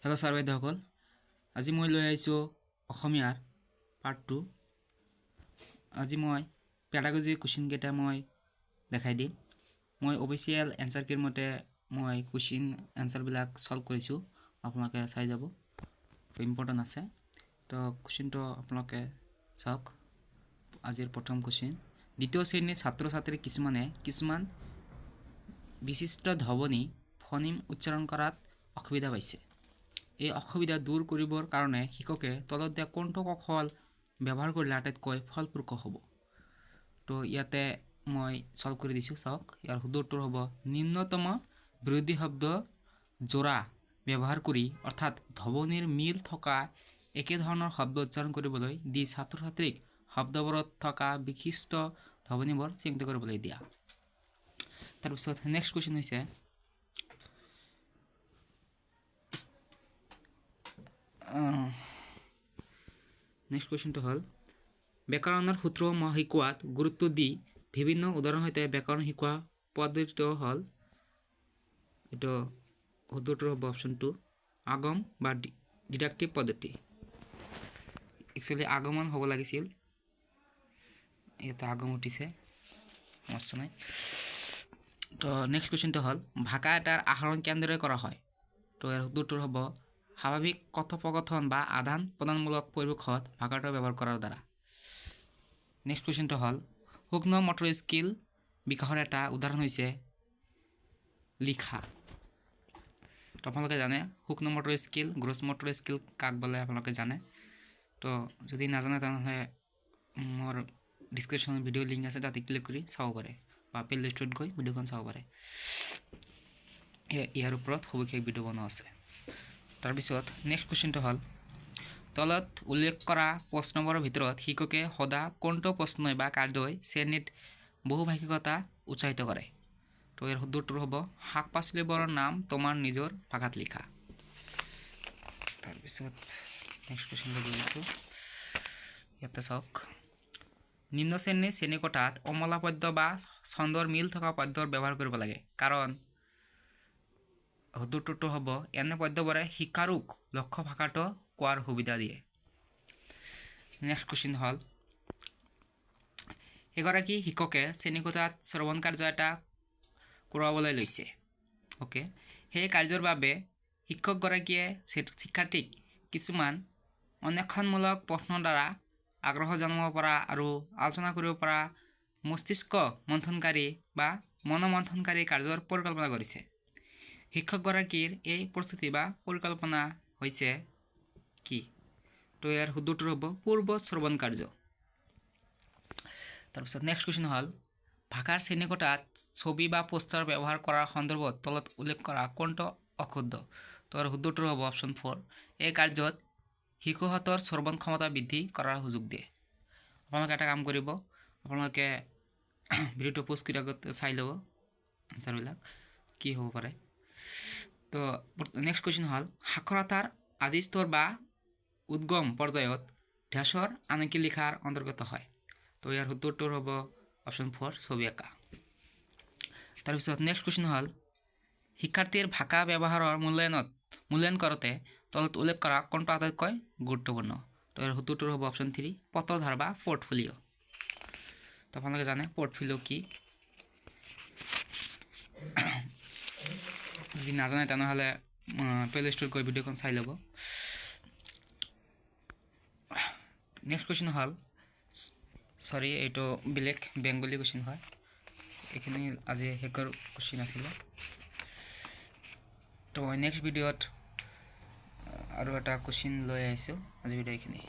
Hello' sir বাইদেউসকল, আজি মই লৈ আহিছোঁ অসমীয়াৰ পাৰ্ট 2। আজি মই পেডাগজিৰ কুৱেশ্যনকেইটা মই দেখাই দিম। মই অফিচিয়েল এনচাৰ কীৰ মতে মই কুৱেশ্যন এনচাৰবিলাক ছল্ভ কৰিছোঁ, আপোনালোকে চাই যাব, তো ইম্পৰ্টেণ্ট আছে। তো কুৱেশ্যনটো আপোনালোকে চাওক। আজিৰ প্ৰথম কুৱেশ্যন, দ্বিতীয় শ্ৰেণীৰ ছাত্ৰ ছাত্ৰী কিছুমানে কিছুমান বিশিষ্ট ধ্বনি ফনিম উচ্চাৰণ কৰাত অসুবিধা পাইছে। এই অসুবিধা দূৰ কৰিবৰ কাৰণে শিক্ষকে তলত দিয়া কোনটো কৌশল ব্যৱহাৰ কৰিলে আটাইতকৈ ফলপ্ৰসূ হ'ব? তো ইয়াতে মই ছল্ভ কৰি দিছোঁ, চাওক। ইয়াৰ শুদ্ধ উত্তৰ হ'ব নিম্নতম বিৰোধী শব্দ যোৰা ব্যৱহাৰ কৰি, অৰ্থাৎ ধ্বনিৰ মিল থকা একেধৰণৰ শব্দ উচ্চাৰণ কৰিবলৈ দি ছাত্ৰ ছাত্ৰীক শব্দবোৰত থকা বিশিষ্ট ধ্বনিবোৰ চিহ্নিত কৰিবলৈ দিয়া। তাৰপিছত নেক্সট কুৱেশ্যন হৈছে, নেক্সট কুৱেশ্যনটো হ'ল, ব্যাকৰণৰ সূত্ৰসমূহ শিকোৱাত গুৰুত্ব দি বিভিন্ন উদাহৰণৰ সৈতে ব্যাকৰণ শিকোৱা পদ্ধতিটো হ'ল? এইটো শুদ্ধ উত্তৰ হ'ব অপশ্যন 2, আগম বা ডিডাক্টিভ পদ্ধতি। একচুৱেলি আগমন হ'ব লাগিছিল, ইয়াতে আগম উঠিছে, সমস্যা নাই। তো নেক্সট কুৱেশ্যনটো হ'ল, ভাষা এটাৰ আহৰণ কেনেদৰে কৰা হয়? তো ইয়াৰ শুদ্ধ উত্তৰ হ'ব স্বাভাৱিক কথোপকথন বা আদান প্ৰদানমূলক পৰিৱেশত ভাষাটো ব্যৱহাৰ কৰাৰ দ্বাৰা। নেক্সট কুৱেশ্যনটো হ'ল, সূক্ষ্ম মটৰ স্কিল বিকাশৰ এটা উদাহৰণ হৈছে লিখা। তো আপোনালোকে জানে সূক্ষ্ম motor skill, gross motor skill কাক বোলে আপোনালোকে জানে। তো যদি নাজানে, তেনেহ'লে মোৰ ডিছক্ৰিপশ্যনত ভিডিঅ' লিংক আছে, তাতে ক্লিক কৰি চাব পাৰে বা প্লে লিষ্টত গৈ ভিডিঅ'খন চাব পাৰে। ইয়াৰ ওপৰত সবিশেষ ভিডিঅ' বনোৱা আছে। তাৰপিছত নেক্সট কুৱেশ্যনটো হ'ল, তলত উল্লেখ কৰা প্ৰশ্নবোৰৰ ভিতৰত শিক্ষকে সদা কোনটো প্ৰশ্নই বা কাৰ্যই শ্ৰেণীত বহুভাষিকতা উৎসাহিত কৰে? তো ইয়াৰ শুদ্ধ উত্তৰ হ'ব শাক পাচলিবোৰৰ নাম তোমাৰ নিজৰ ভাষাত লিখা। তাৰপিছত নেক্সট কুৱেশ্যনটো গৈ আছোঁ। ইয়াতে চাওক, নিম্ন শ্ৰেণীৰ শ্ৰেণীকোঠাত অমলা পদ্য বা ছন্দৰ মিল থকা পদ্যৰ ব্যৱহাৰ কৰিব লাগে, কাৰণ? শুদ্ধ উত্তৰটো হ'ব এনে পদ্যবোৰে শিকাৰুক লক্ষ্য ভাষাটো কোৱাৰ সুবিধা দিয়ে। নেক্সট কুৱেশ্যন হ'ল, এগৰাকী শিক্ষকে শ্ৰেণীকোঠাত শ্ৰৱণ কাৰ্য এটা কৰোৱাবলৈ লৈছে। অ'কে, সেই কাৰ্যৰ বাবে শিক্ষকগৰাকীয়ে শিক্ষাৰ্থীক কিছুমান অন্বেষণমূলক প্ৰশ্নৰ দ্বাৰা আগ্ৰহ জন্মাব পৰা আৰু আলোচনা কৰিব পৰা মস্তিষ্ক মন্থনকাৰী বা মনোমন্থনকাৰী কাৰ্যৰ পৰিকল্পনা কৰিছে। শিক্ষকগৰাকীৰ এই প্ৰস্তুতি বা পৰিকল্পনা হৈছে কি? তো ইয়াৰ শুদ্ধ উত্তৰ হ'ব পূৰ্ব শ্ৰৱণ কাৰ্য। তাৰপিছত নেক্সট কুৱেশ্যন হ'ল, ভাষাৰ শ্ৰেণীকোঠাত ছবি বা পোষ্টাৰ ব্যৱহাৰ কৰাৰ সন্দৰ্ভত তলত উল্লেখ কৰা কোনটো অশুদ্ধ? তো ইয়াৰ শুদ্ধ উত্তৰ হ'ব অপশ্যন 4, এই কাৰ্যত শিশুহঁতৰ শ্ৰৱণ ক্ষমতা বৃদ্ধি কৰাৰ সুযোগ দিয়ে। আপোনালোকে এটা কাম কৰিব, আপোনালোকে ভিডিঅ'টো প'জ কৰি আগত চাই ল'ব এনচাৰবিলাক কি হ'ব পাৰে। তো নেক্সট কুৱেশ্যন হ'ল, সাক্ষৰতাৰ আদি স্তৰ বা উদ্গম পৰ্যায়ত ডেছৰ আনকি লিখাৰ অন্তৰ্গত হয়। তো ইয়াৰ শুদ্ধ উত্তৰ হ'ব অপশ্যন 4, ছবি আঁকা। তাৰপিছত নেক্সট কুৱেশ্যন হ'ল, শিক্ষাৰ্থীৰ ভাষা ব্যৱহাৰৰ মূল্যায়ন কৰোঁতে তলত উল্লেখ কৰা কোনটো আটাইতকৈ গুৰুত্বপূৰ্ণ? তো ইয়াৰ শুদ্ধ উত্তৰ হ'ব অপশ্যন 3, পত্ৰধাৰ বা পৰ্টফলিঅ'। তো আপোনালোকে জানে পৰ্টফলিঅ' কি, যদি নাজানে তেনেহ'লে প্লে ষ্ট'ৰত গৈ ভিডিঅ'খন চাই ল'ব। নেক্সট কুৱেশ্যন হ'ল, চৰি, এইটো বেলেগ বেংগলী কুৱেশ্যন হয়। এইখিনি আজি শেষৰ কুৱেশ্যন আছিলে। তো নেক্সট ভিডিঅ'ত আৰু এটা কুৱেশ্যন লৈ আহিছোঁ। আজি ভিডিঅ' এইখিনি।